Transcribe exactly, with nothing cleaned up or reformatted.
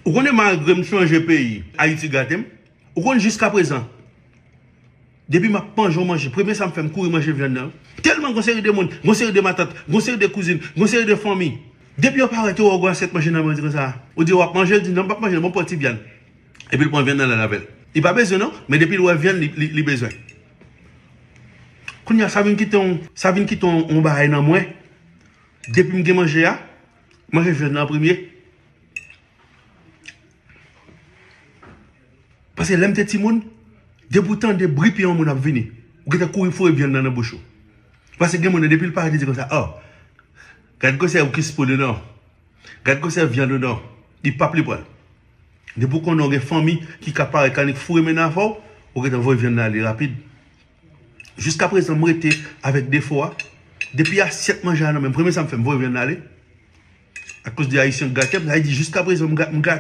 Ou konnen, malgre m chanje peyi, Ayiti gate m. Ou konn, jiskaprezan, depi m ap manje yon manje, premye sa m fè, m kouri manje vyann nan. Tèlman gon seri de moun, gon seri de matant, gon seri de kouzin, gon seri de fanmi, depi yo parèt, yo wè w gen asyèt manje nan men, yo di konsa, ou di w ap manje, l di non, m p ap manje non, ban m pran ti vyann. Epi l pran vyann nan, l al avè l. Li pa bezwen non, men depi l wè vyann, li, li, li bezwen. Kounye a, sa vin kite yon, sa vin kite yon, yon bagay nan mwen. Depi m gen manje a, manje vyann nan an premye. Paske lè m te timoun, depi w tande bri pye yon moun ap vini, ou gentan kouri foure vyann nan nan bouch ou. Paske gen moun, depi l parèt, li di konsa, oh, gad gwosè ou kis poul ou non. Gad gwosè vyann ou non. Li p ap li pran l. Depi w konnen w gen fanmi ki ka parèt, k annik foure men nan afè w, ou gentan voye vyann nan ale rapid. Jiskaprezan, m rete avèk defo a. Depi asyèt manje a nan men m, premye sa m fè, m voye vyann nan ale. Akoz de Ayisyen k gate m, sa vle di jiskaprezan, m ga-, m gate.